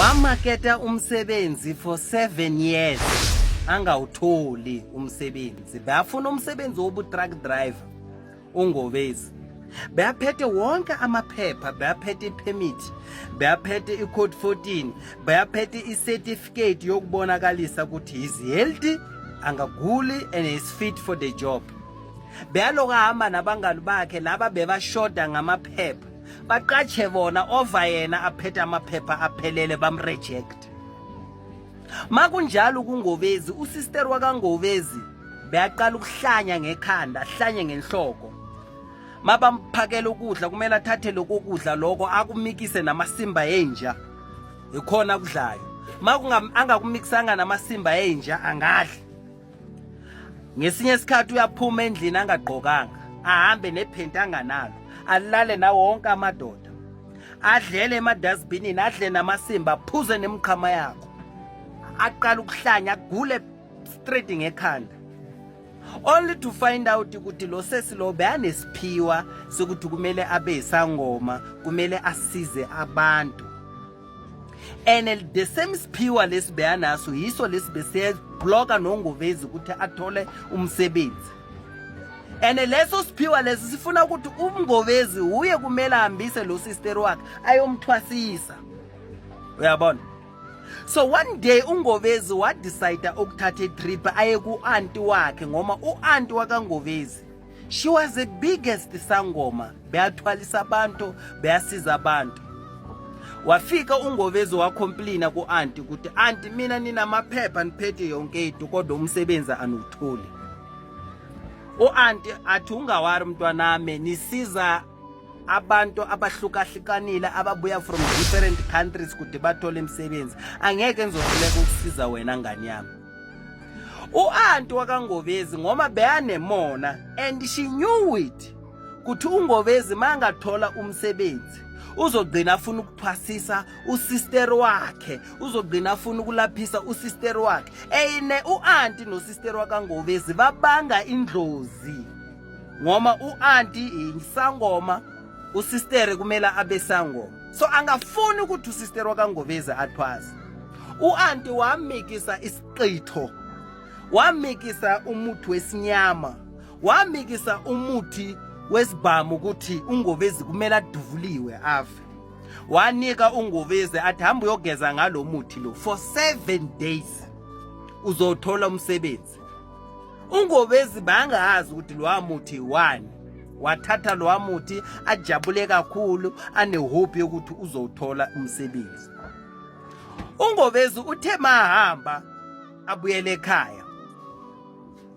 Wamaketa umsebenzi for 7 years angawutholi umsebenzi. Bafuna umsebenzi wobu truck driver uNgobezi. Beyaphethe wonke amaphepha, beyaphethe ipermit, beyaphethe i-code 14, beyaphethe i-certificate yokubonakalisa ukuthi is healthy, angaguli and is fit for the job. Beyaloku ahamba nabangani bakhe laba bebashoda ngamaphepha, baqatshe bona over yena aphethe amaphepha aphelele, bamreject. Makunjalo kuNgobezi, usister wakaNgobezi beyaqala ukuhlanya ngekhanda, ahlanye ngenhloko. Mabamphakela ukudla kumele athathe lokho kudla lokho akumikise namasimba enja, ikhona akudlayo. Angakumikisanga namasimba enja angadli. Ngesinye isikhathi uyaphuma endlini angagqokanga, ahambe nephenti anganalo, alale nawo wonke amadoda, adlele emadustbinini, adle namasimba, aphuze nemiqhama yakho, aqala ukuhlanya, agule straight ngekhanda, only to find out ukuthi lo sesi lo beyanesiphiwa sokuthi kumele abe isangoma, kumele asize abantu. And the same siphiwa lesi beyanaso yiso lesi besiyebloka noNgovezi ukuthi athole umsebenzi. And leso siphiwa lesi sifuna ukuthi uMngovezi uye kumele ahambise lo sister wakhe ayomthwasisa, uyabona? So one day uNgovezi wadecide ukuthatha itrip aye ku-anti wakhe, ngoma u-anti wakaNgovezi, she was the biggest sangoma, beyathwalisa abantu, beyasiza abantu. Wafika uNgovezi wacomplaina ku-anti ukuthi, "Anti, mina ninamaphepha, niphethe yonke into, kodwa umsebenzi anuwutholi." U-anti athi, "Ungawari mntwanami, nisiza abantu abahlukahlukanile ababuya from different countries kude bathole imisebenzi, angeke ngizohluleka ukusiza wena ngani yami." U-anti wakaNgovezi, ngoma beyanemona and she knew it kuthi uNgovezi mangathola umsebenzi uzogcina afuna ukuthwasisa usister wakhe, uzogcina afuna ukulaphisa usister wakhe. Eyine u-anti nosister wakaNgovezi babanga indlozi, ngoma u-anti isangoma, usistere kumele abe sangoma, so angafuni ukuthi usister wakaNgovezi athwase. U-anti wamikisa isiqitho, wamikisa umuthi wesinyama, wamikisa umuthi wesibhamu ukuthi uNgovezi kumele aduvuliwe afe. Wanika uNgovezi athi, "Hamba uyogeza ngalo muthi lo for 7 days, uzothola umsebenzi." UNgovezi bangazi ukuthi lo muthi wani. Wathatha lo muthi, ajabule kakhulu, anehope yokuthi uzowuthola umsebenzi. UNgovezi uthe mahamba abuyele ekhaya,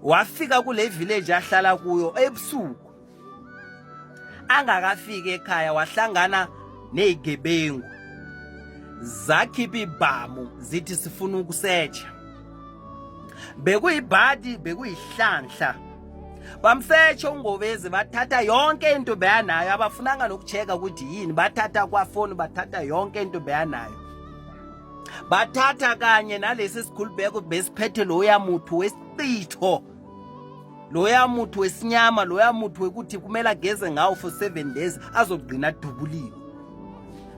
wafika kule village ahlala kuyo ebusuku. Angakafiki ekhaya wahlangana nezigebengu, zakhipha ibhamu zithi sifuna ukusetsha. Bekuyibhadi, bekuyihlanhla, bamsetsha uNgovezi, bathatha yonke into beyanayo, abafunanga nokucheka ukuthi yini. Bathatha kwafoni, bathatha yonke into beyanayo, bathatha kanye nalesi sikhulubheko besiphethe loya muthu wesichitho, loya muthu wesinyama, loya muthu wekuthi kumele ageze ngawo for 7 days azogcina adubuliwe.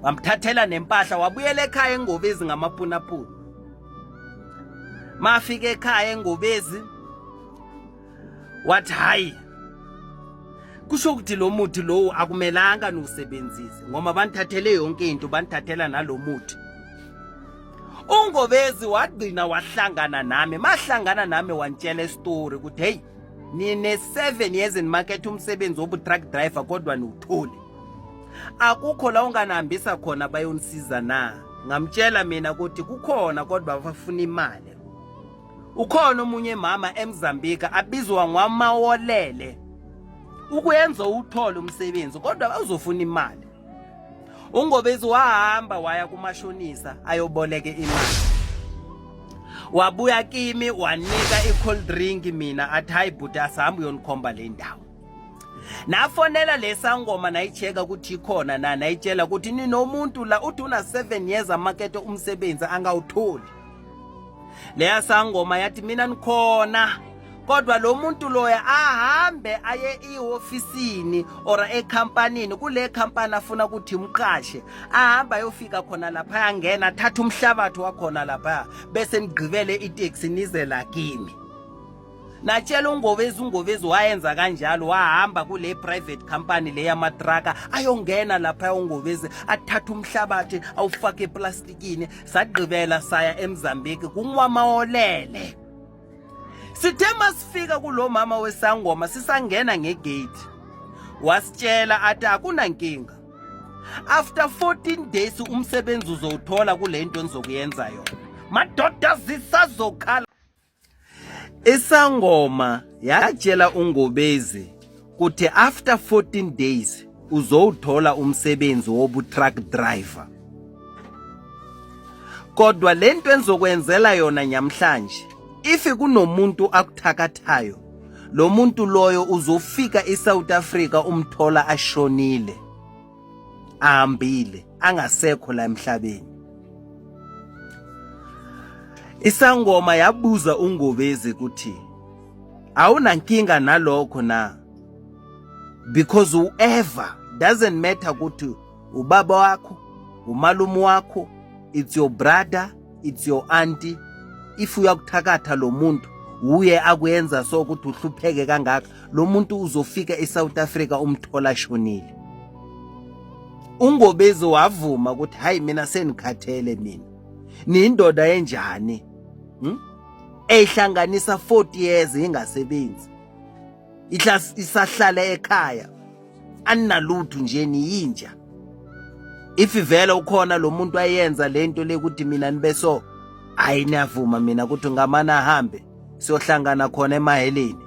Bamthathela nempahla. Wabuyela ekhaya eNgovezi ngamapunapuna. Mafika ekhaya eNgovezi wathi, "Hayi, kusho ukuthi lo muthi lowo akumelanga niwusebenzise, ngoba banithathele yonke into, banithathela nalo muthi." UNgovezi wagcina wahlangana nami. Mahlangana nami wantshela isitori ukuthi, "Hey, nine 7 years in market umsebenzi wobu truck driver kodwa niwutholi, akukho la unganihambisa khona bayonisiza na?" Ngamtshela mina ukuthi kukhona, kodwa bafuna imali. Ukhona omunye mama eMozambique abizwa ngwamawolele, ukuyenza uthole umsebenzi, kodwa uzofuna imali. UNgobezi wahamba waya kumashonisa ayoboleka imali, wabuya kimi wanika i-cold drink mina, athi, "Hayi bhuti, asihambe uyonikhomba le ndawo." Nafonela lesangoma, nayicheka ukuthi ikhona na, nayitshela ukuthi ninomuntu la uthi una 7 years amakete umsebenzi angawutholi. Leya sangoma yathi, "Mina nikhona, Kodwa lo muntu loya ahambe aye ehofisini or ekhampanini, kule khampani afuna ukuthi imqashe, ahamba ayofika khona lapha, angena athatha umhlabathi wakhona lapha, bese nigqibele iteksi nize la kimi. Natshela uNgobezi, uNgobezi wayenza kanjalo, wahamba kule private company le yamatraka, ayongena lapha uNgobezi athatha umhlabathi awufake eplastikini. Sagqibela saya eMozambique kungwamawolele. Sithe masifika kulo mama wesangoma, sisangena ngegate, wasitshela athi akunankinga, after 14 days umsebenzi uzowuthola kule nto enizokuyenza yona. Madoda, zisazokhala. Isangoma yatshela uNgobezi kuthi after 14 days uzowuthola umsebenzi wobu truck driver. Kodwa lento enzokwenzela yona nyamhlanje, if kunomuntu akuthakathayo, lo muntu loyo uzofika eSouth Africa umthola ashonile, ahambile, angasekho la emhlabeni. Isangoma yabuza uNgobezi ukuthi awunankinga nalokho na, because whoever, doesn't matter ukuthi ubaba wakho, umalume wakho, it's your brother, it's your auntie, if uyakuthakatha lo muntu, uye akuyenza so ukuthi uhlupheke kangaka, lo muntu uzofika eSouth Africa umthola shonile. UNgobezi wavuma ukuthi hayi, mina senikhathele, mina niyindoda enjani, Ehlanganisa 40 years ingasebenzi, isahlala ekhaya, aninalutho nje, niyinja. If vele ukhona lo muntu ayenza lento lekuthi mina nibe so, hayi, niyavuma mina ukuthi ngamana ahambe, siyohlangana khona emaheleni.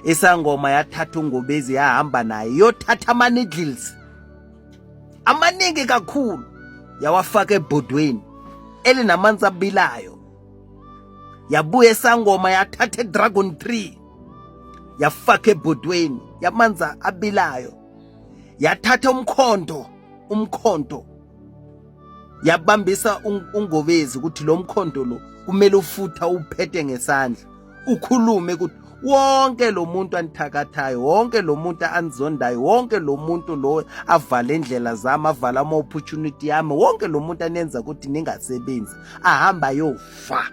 Isangoma yathatha uNgobezi yahamba naye yothatha ama-needles amaningi kakhulu, yawafaka ebhodweni elinamanzi abilayo. Yabuya esangoma yathatha i-dragon tree, yafaka ebhodweni yamanzi abilayo, yathatha umkhonto, umkhonto yabambisa uNgobezi ukuthi lo mkhonto lo kumele ufutha uphethe ngesandla, ukhulume ukuthi wonke lo muntu anithakathayo, wonke lo muntu anizondayo, wonke lo muntu lo avala indlela zami, avala ama-opportunity yami, wonke lo muntu anenza ukuthi ningasebenzi, ahamba ayofa.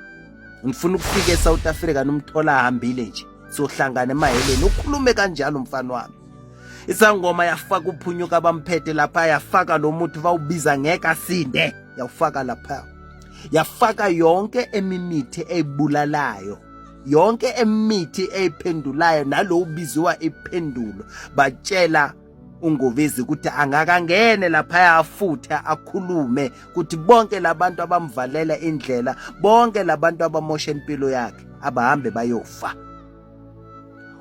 Ngifuna ukufika eSouth Africa nomthola ahambile nje, sohlangana emaheleni. Ukhulume kanjalo mfana wami. Isangoma yafaka uphunyuka abamphethe lapha, yafaka lo muthi bawubiza ngeke asinde, yawufaka lapha, yafaka yonke emimithi eyibulalayo, yonke emithi eyiphendulayo, nalo ubiziwa iphendulo. Batshela uNgovezi ukuthi angakangene lapha afuthe akhulume ukuthi bonke labantu abamvalela indlela, bonke labantu abamosha impilo yakhe, abahambe bayofa.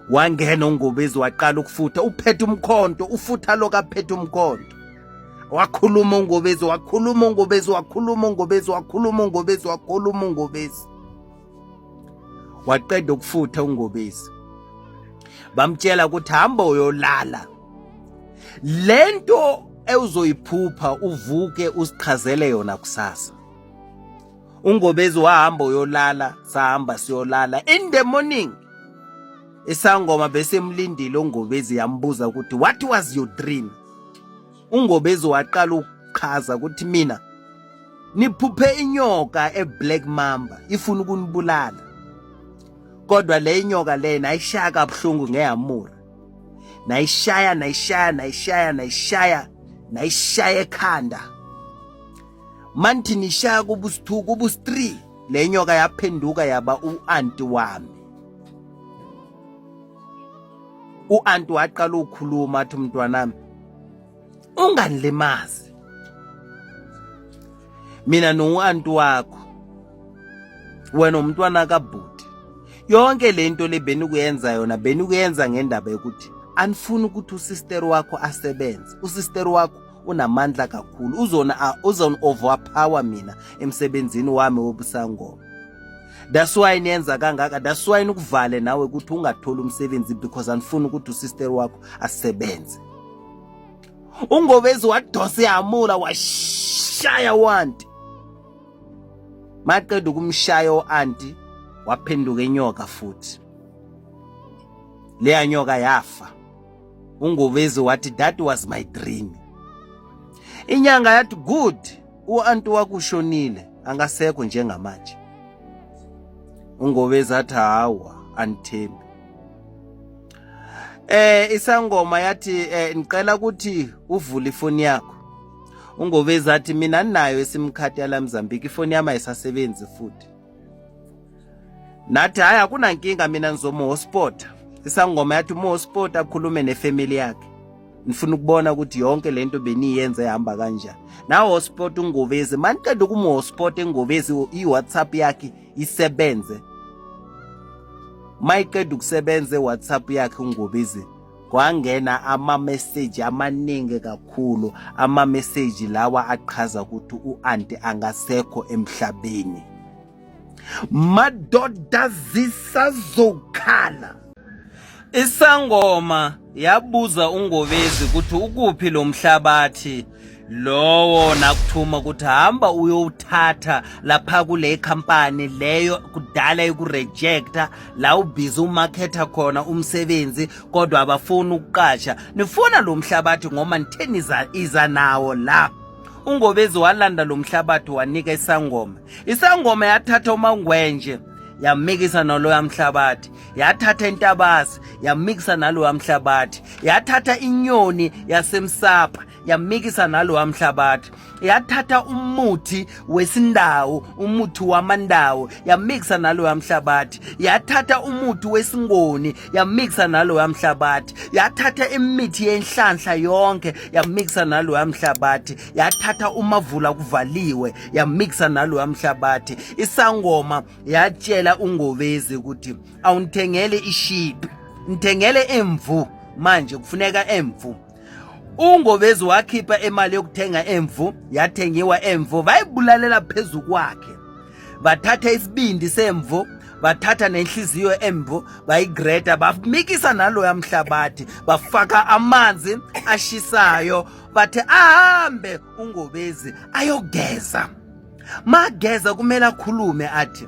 Wangena uNgobezi waqala ukufutha, uphethe umkhonto, ufutha lokho aphethe umkhonto. Wakhuluma uNgobezi, wakhuluma uNgobezi, wakhuluma uNgobezi, wakhuluma uNgobezi, wakhuluma uNgobezi. Waqeda ukufutha uNgobezi, bamtshela ukuthi hamba uyolala, lento ewuzoyiphupha uvuke usichazele yona kusasa. UNgobezi wahamba uyolala, sahamba siyolala. In the morning isangoma besemlindile uNgobezi, yambuza ukuthi what was your dream? UNgobezi waqala ukuchaza ukuthi mina niphuphe inyoka eBlack Mamba ifuna ukunibulala, kodwa le inyoka le nayishaya kabuhlungu ngehamura, nayishaya, nayishaya, nayishaya, nayishaya, nayishaya ekhanda, manthi nishaya kubusi-2, kubusi-3, le nyoka yaphenduka yaba u-anti wami. U-anti waqala ukukhuluma athi, mntwanami, unganilimazi mina no-anti wakho, wena umntwana kabhuti. Yonke lento le benikuyenza yona, benikuyenza ngendaba yokuthi anifuni ukuthi usister wakho asebenze. Usister wakho unamandla kakhulu, uzona uzona overpower mina emsebenzini wami wobusangoma. That's why niyenza kangaka, that's why nikuvale nawe ukuthi ungatholi umsebenzi, because anifuni ukuthi usister wakho asebenze. UNgobezi wadosa ihamula washaya wanti, maqeda ukumshaya o-anti waphenduka inyoka futhi. Leya nyoka yafa. UNgobezi wathi that was my dream. Inyanga yathi good, u-anti wakho ushonile, angasekho njengamanje. UNgobezi athi hawa, anithembi. Isangoma yathi ngicela ukuthi uvule ifoni yakho. UNgobezi athi mina ninayo iSIM card yala Mozambique, ifoni yami ayisasebenzi futhi. Nathi hayi akunankinga mina ngizomu-hotspot. Isangoma yathi umu-hotspot akhulume nefamily yakhe. Ngifuna ukubona ukuthi yonke lento beniyenza ihamba kanjani. Na hotspot uNgobezi, maniqeda ukumu-hotspot eNgobezi i-WhatsApp yakhe isebenze. Mayiqeda ukusebenza i-WhatsApp yakhe uNgobezi kwangena ama-message amaningi kakhulu, ama-message lawa aqhaza ukuthi u-anti angasekho emhlabeni. Madoda zisazokhala. Isangoma yabuza uNgobezi ukuthi ukuphi lo mhlabathi lowo nakuthuma ukuthi hamba uyowuthatha lapha kule company leyo kudala ikurejecta la ubhizi umakhetha khona umsebenzi kodwa abafuni ukuqasha, nifuna lo mhlabathi ngoma nitheni iza nawo la. UNgobezi walanda lo mhlabathi wanika isangoma. Isangoma yathatha uMangwenje yamikisa naloya mhlabathi, yathatha intabasi yamikisa naloya mhlabathi, yathatha inyoni yasemsapha yamikisa naloya mhlabathi, yathatha umuthi wesindawo, umuthi wamandawo yamikisa naloya mhlabathi, yathatha umuthi wesingoni yamikisa naloya mhlabathi, yathatha imithi yenhlanhla yonke yamikisa naloya mhlabathi, yathatha umavula kuvaliwe yamikisa naloya mhlabathi. Isangoma yatshela uNgobezi ukuthi awungithengele isheep, ngithengele imvu, manje kufuneka emvu. UNgobezi wakhipha imali yokuthenga emvu, yathengiwa emvu, bayibulalela phezu kwakhe. Bathatha isibindi semvu, bathatha nenhliziyo emvu, bayigreda, bamikisa naloya mhlabathi, bafaka amanzi ashisayo, bathe ahambe uNgobezi ayogeza. Mageza kumele akhulume athi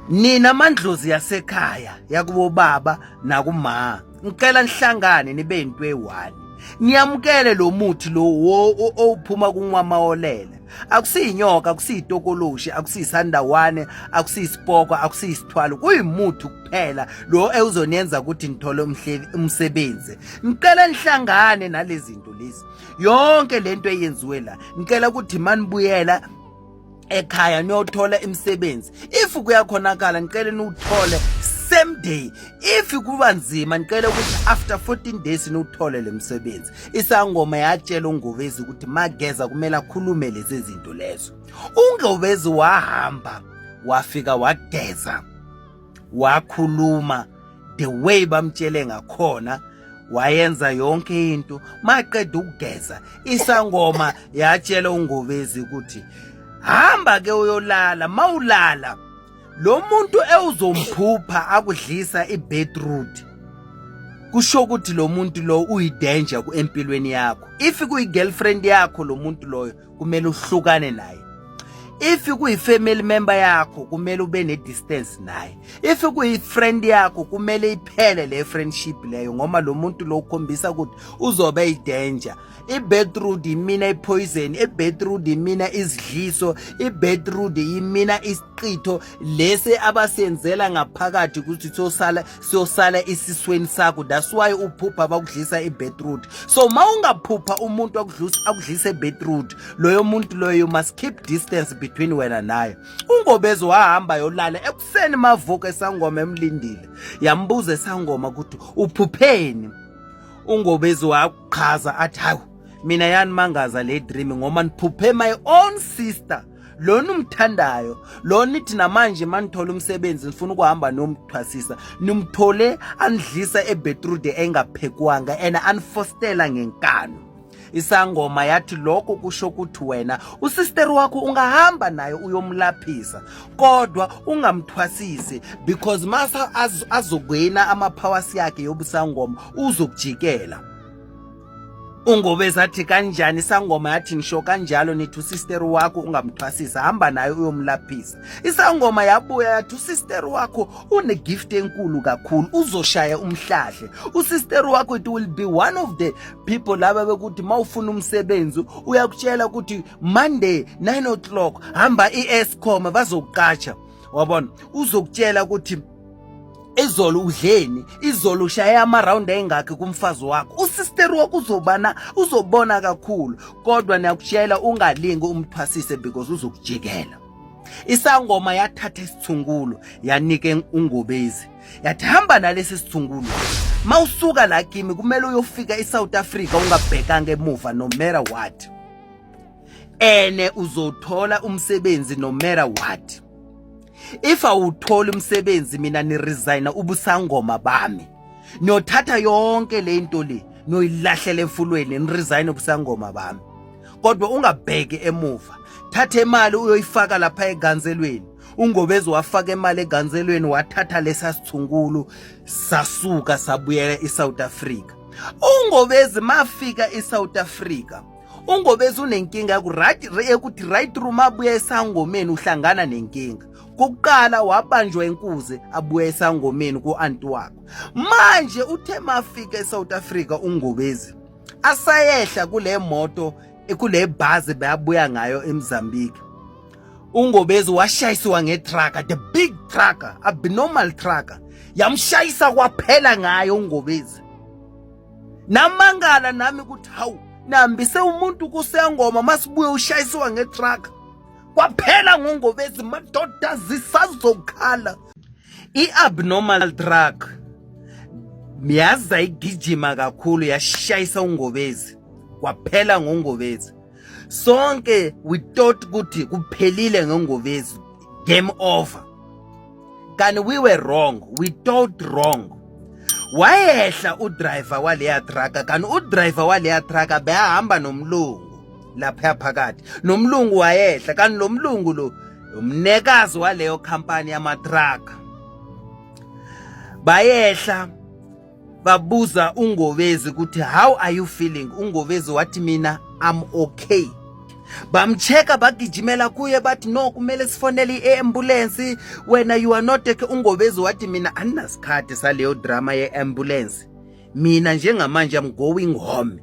nina mandlozi yasekhaya yakubo baba nakuma, ngicela nihlangane nibe into eyi-one, niyamukele lo muthi lo owuphuma kunwamawolele. Akusiyinyoka, akusiyitokoloshi, akusiyisandawane, akusiyisipoko, akusiyisithwalo, kuyimuthi kuphela lo ewuzoniyenza ukuthi nithole umsebenzi. Ngicela nihlangane nalezi zinto lezi, yonke lento eyenziwe la, ngicela ukuthi manibuyela ekhaya niyothola imisebenzi. If kuyakhonakala ngicela niwuthole same day, if kuba nzima ngicela ukuthi after 14 days niwuthole le msebenzi. Isangoma yatshela uNgobezi ukuthi mageza kumele akhulume lezi zinto lezo. UNgobezi wahamba wafika wageza wakhuluma the way bamtshele ngakhona, wayenza yonke into. Maqeda ukugeza isangoma yatshela uNgobezi ukuthi hamba ke uyolala, mawulala lo muntu ewuzomphupha akudlisa ibeetroot, kusho ukuthi lo muntu lo uyidanger empilweni yakho. If kuyi girlfriend yakho lo muntu loyo kumele uhlukane naye, if kuyi family member yakho kumele ube ne distance naye, if kuyi friend yakho kumele iphele le friendship leyo, ngoba lo muntu lo ukhombisa ukuthi uzobe idanger. Ibeetroot imina ipoison, ibeetroot imina isidliso, ibeetroot imina isiqitho lesi abasenzela ngaphakathi ukuthi siyosala siyosala isisweni sakho. That's why uphupha bakudlisa ibeetroot. So mawungaphupha umuntu akudlisa akudlisa ibeetroot, loyo muntu loyo you must keep distance between wena naye. UNgobezi wahamba yolala, ekuseni mavuka esangoma emlindile, yambuza esangoma ukuthi uphupheni. UNgobezi waqhaza athi hawu, mina yanimangaza le dream ngoba niphuphe my own sister lona umthandayo lo nithi namanje manithola umsebenzi nifuna ukuhamba nomthwasisa, nimthole anidlisa ebeetroot engaphekwanga and anifostela ngenkano. Isangoma yathi lokho kusho ukuthi wena usister wakho ungahamba naye uyomlaphisa, kodwa ungamthwasisi because masa azogwina ama-powers yakhe yobusangoma uzokujikela. Ungobezi athi kanjani? Isangoma yathi ngisho kanjalo, nithi usister wakho ungamthwasisa, hamba naye uyomlaphisa. Isangoma yabuya yathi usister wakho une-gift enkulu kakhulu, uzoshaya umhlahle. Usister wakho, it will be one of the people laba bekuthi mawufuna umsebenzi uyakutshela ukuthi Monday 9 o'clock hamba i-Eskom bazokuqatsha. Wabona, uzokutshela ukuthi izolo udleni, izolo ushaye ama-round ayingakhi kumfazi wakho. Usister wakho uzobana uzobona kakhulu, kodwa niyakutshela ungalingi umthwasise because uzokujikela. Isangoma yathatha isithungulo yanike uNgobezi, yathi hamba nalesi sithungulo, mawusuka la kimi kumele uyofika eSouth Africa ungabhekanga emuva no matter what, ene uzothola umsebenzi no matter what. If awutholi umsebenzi, mina ni-resigna ubusangoma bami, niyothatha yonke le nto le niyoyilahlela emfulweni, ni-resign ubusangoma bami, kodwa ungabheki emuva. Thatha imali uyoyifaka lapha eganzelweni. Ungobezi wafaka imali eganzelweni, wathatha lesa sithungulu, sasuka sabuyela eSouth Africa. Ungobezi mafika eSouth Africa, Ungobezi unenkinga right ekuthi right through mabuya esangomeni uhlangana nenkinga. Kokuqala wabanjwa inkuze abuya esangomeni ku-anti wakhe. Manje uthe mafika eSouth Africa uNgobezi asayehla kule moto, kule bhazi bayabuya ngayo eMozambique, uNgobezi washayisiwa ngetrucker, the big trucker, abnormal trucker, yamshayisa kwaphela ngayo uNgobezi. Namangala nami ukuthi hawu, nihambise umuntu kusengoma, masibuye ushayisiwa ngetruck, kwaphela ngoNgobezi. Madoda, zisazokhala. I-abnormal truck yaza igijima kakhulu, yashayisa uNgobezi, kwaphela ngoNgobezi. Sonke we thought ukuthi kuphelile ngoNgobezi, game over, kanti we were wrong, we thought wrong. Wayehla udriver waleya truck, kanti udriver waleya truck behamba nomlungu lapha phakathi, nomlungu wayehla, kanti lo mlungu lo umnikazi waleyo company yama-truck. Bayehla, babuza uNgobezi ukuthi how are you feeling? UNgobezi wathi mina I'm okay. Bamcheka, bagijimela kuye, bathi no, kumele sifonele i-ambulance, wena you are not okay. UNgobezi wathi mina aninasikhathi saleyo drama ye-ambulance, mina njengamanje I'm going home.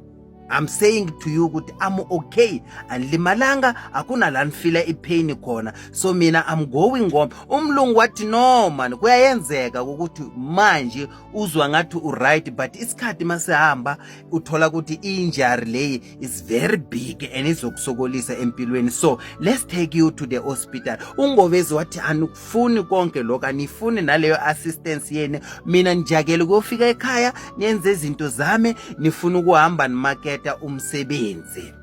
I'm saying to you ukuthi I'm okay, anilimalanga, akuna la nifila ipain khona, so mina I'm going home. Umlungu wathi no man, kuyayenzeka ukuthi manje uzwa ngathi u-right, but isikhathi masihamba uthola ukuthi injury leyi is very big and izokusokolisa empilweni, so let's take you to the hospital. Ungobezi wathi anikufuni konke lokho, anifuni naleyo assistance yenu, mina ngijakele ukuyofika ekhaya niyenze izinto zami, nifuna ukuhamba nimaketa umsebenzi.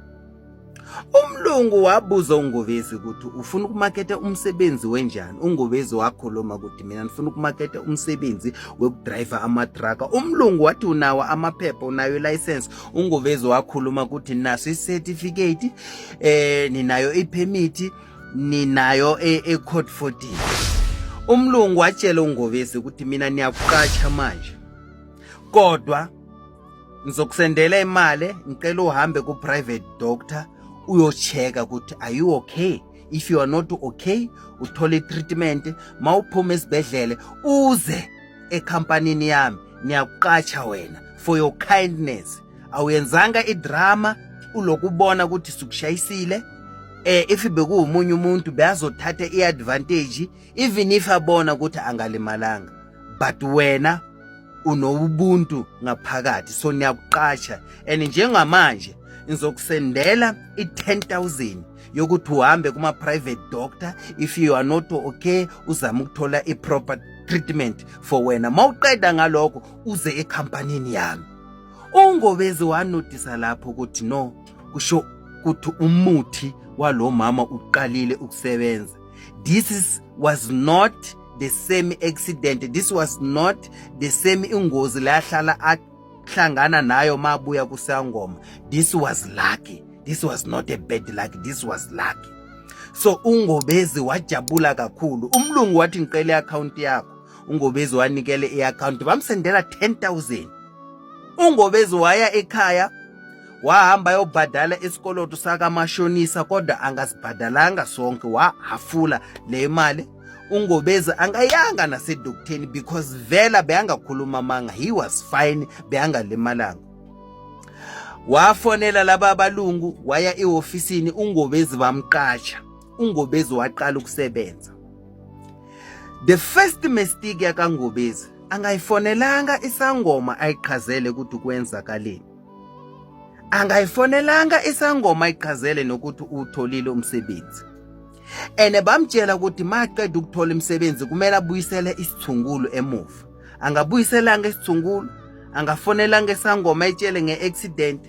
Umlungu wabuza uNgobezi ukuthi ufuna ukumaketa umsebenzi wenjani? UNgobezi wakhuluma ukuthi mina ngifuna ukumaketa umsebenzi wokudrive amatraka. Umlungu wathi unawo amaphepha, unayo ilicense? UNgobezi wakhuluma ukuthi naso icertificate, ninayo ipermit, ninayo e-code 14. Umlungu watshela uNgobezi ukuthi mina niyakuqatsha manje, kodwa ngizokusendela imali, ngicela uhambe ku-private doctor uyochecka ukuthi are you okay. If you are not okay, uthole i-treatment, mawuphuma esibhedlele uze ekhampanini yami, niyakuqatsha wena for your kindness, awuyenzanga idrama ulokubona ukuthi sikushayisile. If bekuwumunye umuntu beyazothatha i-advantage even if abona ukuthi angalimalanga, but wena unobuntu ngaphakathi, so niyakuqasha and njengamanje ngizokusendela i-10,000 yokuthi uhambe kuma private doctor. If you are not okay, uzame ukuthola i-proper treatment for wena, mawuqeda ngalokho uze ekhampanini yami. UNgobezi wanotisa lapho ukuthi no, kusho ukuthi umuthi walo mama uqalile ukusebenza. This was not the same accident, this was not the same ingozi lahlala ahlangana nayo mabuya kusangoma. This was lucky, this was not a bad luck, this was lucky. So uNgobezi wajabula kakhulu. Umlungu wathi ngicela i-account yakho. UNgobezi wanikele i-account, bamsendela 10,000. UNgobezi waya ekhaya. Wahamba ayobhadala isikoloto sakamashonisa, kodwa angasibhadalanga sonke, wahafula le mali. UNgobezi angayanga nasedoktheni because vela beyangakhuluma manga, he was fine, beyangalimalanga. Wafonela laba abalungu, waya ehofisini, uNgobezi bamqasha. UNgobezi waqala ukusebenza. The first mistake yakaNgobezi, angayifonelanga isangoma ayichazele ukuthi kwenzakaleni, angayifonelanga isangoma ayichazele nokuthi utholile umsebenzi. Ene bamtshela ukuthi maqeda ukuthola imisebenzi kumele abuyisele isithungulu emuva. Angabuyiselanga isithungulu, angafonelanga isangoma ayitshele nge-accident,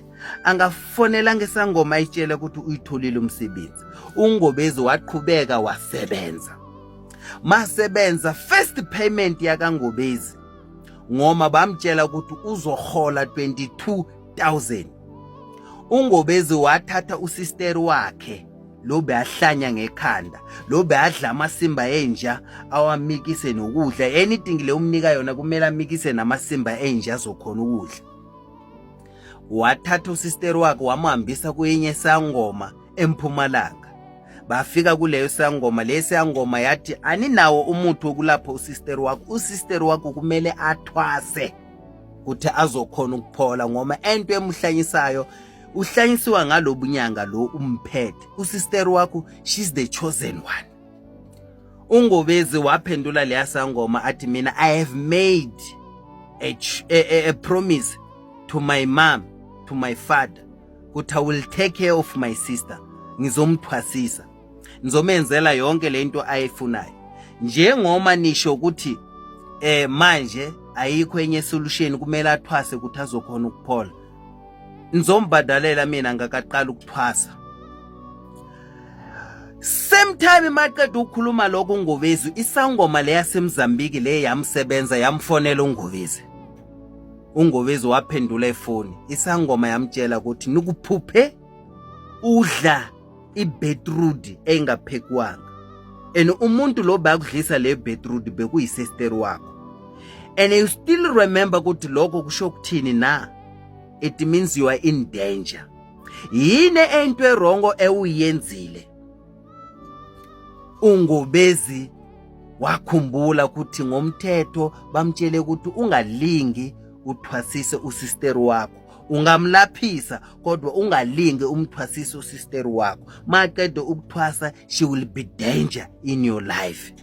angafonelanga isangoma ayitshele ukuthi uyitholile umsebenzi. UNgobezi waqhubeka wasebenza. Masebenza, first payment yakaNgobezi, ngoma bamtshela ukuthi uzohola 22,000, uNgobezi wathatha usister wakhe lo beyahlanya ngekhanda, lo beyadla amasimba enja awamikise nokudla. Anything le umnika yona kumele amikise namasimba enja azokhona ukudla. Wathatha usister wakhe wamhambisa kwenye sangoma eMpumalanga. Bafika kuleyo sangoma, le sangoma yathi aninawo umuthi wokulapha usister wakho, usister wakho kumele athwase ukuthi azokhona ukuphola, ngoma ento emhlanyisayo uhlanyisiwa ngalobunyanga lo umphethe usister wakho, she's the chosen one. UNgobezi waphendula leya sangoma athi, "Mina I have made a promise to my mom, to my father, ukuthi I will take care of my sister, ngizomthwasisa, ngizomenzela yonke lento ayifunayo. Njengoma nisho ukuthi manje ayikho enye solution, kumele athwase ukuthi azokhona ukuphola, nizombhadalela mina ngakaqala ukuthwasa." Same time maqeda ukukhuluma lokho uNgobezi, isangoma le yaseMozambique le yamsebenza yamfonela uNgobezi. UNgobezi waphendula efoni, isangoma yamtshela ukuthi nikuphuphe udla ibeetroot engaphekwanga, and umuntu lo bakudlisa le beetroot bekuyisister wakho, and you still remember ukuthi lokho kusho ukuthini na? It means you are in danger. Yini ento e-wrong ewuyenzile?" UNgobezi wakhumbula ukuthi ngomthetho bamtshele ukuthi ungalingi uthwasise usister wakho, ungamlaphisa kodwa ungalingi umthwasise usister wakho. Maqede ukuthwasa, she will be danger in your life.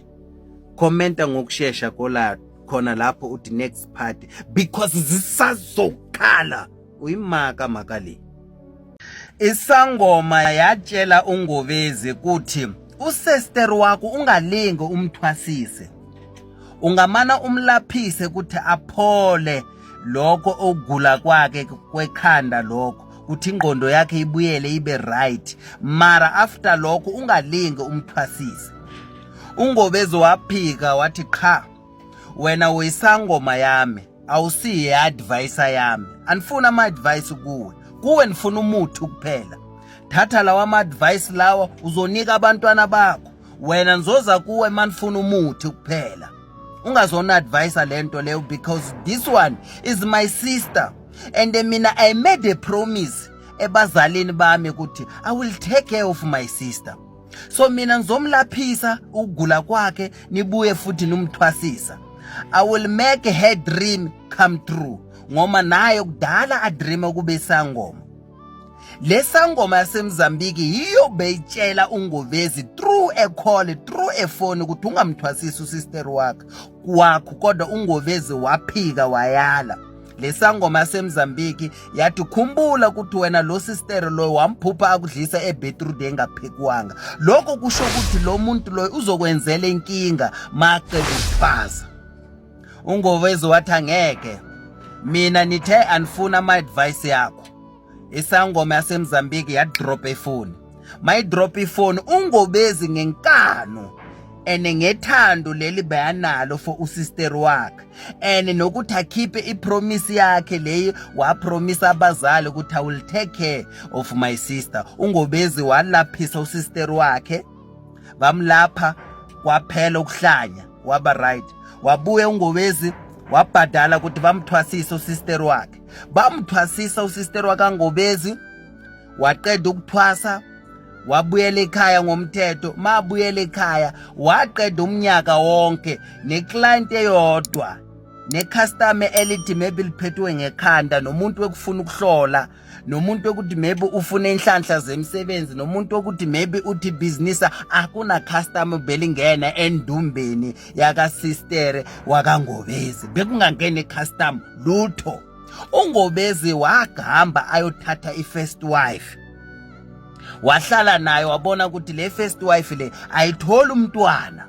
Commenta ngokushesha kola khona lapho uthi "next part", because zisazokhala. Uyimaka makali. Isangoma yatshela uNgobezi ukuthi usister wakho ungalingi umthwasise, ungamana umlaphise ukuthi aphole lokho okugula kwakhe kwekhanda lokho, ukuthi ingqondo yakhe ibuyele ibe right, mara after lokho ungalingi umthwasise. UNgobezi waphika wathi, "Qha, wena uyisangoma yami, awusiye advisor yami. Anifuna ama-advice kuwe, kuwe nifuna umuthi kuphela. Thatha lawa ama-advice lawa uzonika abantwana bakho. Wena nizoza kuwe manifuna umuthi kuphela, ungazona advisor lento leyo, because this one is my sister and mina I made a promise ebazalini bami ukuthi I will take care of my sister. So mina ngizomlaphisa ukugula kwakhe, nibuye futhi nimthwasisa. I will make her dream come true, ngoma naye kudala adreama kube isangoma." Lesangoma yaseMozambique yiyo beyitshela uNgovezi through a call, through a phone, ukuthi ungamthwasisi usister wakho, kodwa uNgovezi waphika wayala. Lesangoma yaseMozambique yathi, "Khumbula ukuthi wena lo sister lo wamphupha akudlisa ebeetroot engaphekwanga. Lokho kusho ukuthi lo muntu lo uzokwenzela inkinga maqeda ukuthwasa." UNgovezi wathi, "Angeke, mina nithe anifuna ama-advice yakho." Isangoma yaseMozambique yadrop ifoni. Mayidrop ifoni, uNgobezi ngenkano ene ngethando leli bayanalo for usister wakhe and nokuthi akhiphe ipromise yakhe leyi wapromisa abazali ukuthi I will take care of my sister, uNgobezi walaphisa usister wakhe. Bamlapha, kwaphela ukuhlanya, waba right. Wabuya uNgobezi Wabhadala ukuthi bamthwasise usister wakhe. Bamthwasisa usister wakaNgobezi, waqeda ukuthwasa, wabuyela ekhaya ngomthetho. Mabuyela ekhaya waqeda umnyaka wonke neclient eyodwa, necustomer elithi maybe liphethwe ngekhanda, nomuntu wekufuna ukuhlola, nomuntu wokuthi maybe ufuna inhlanhla zemsebenzi, nomuntu wokuthi maybe uthi business, akuna customer belingena endumbeni yaka sister wakaNgobezi. Bekungangena customer lutho. UNgobezi wagamba ayothatha i-first wife, wahlala naye, wabona ukuthi le first wife le ayitholi umntwana.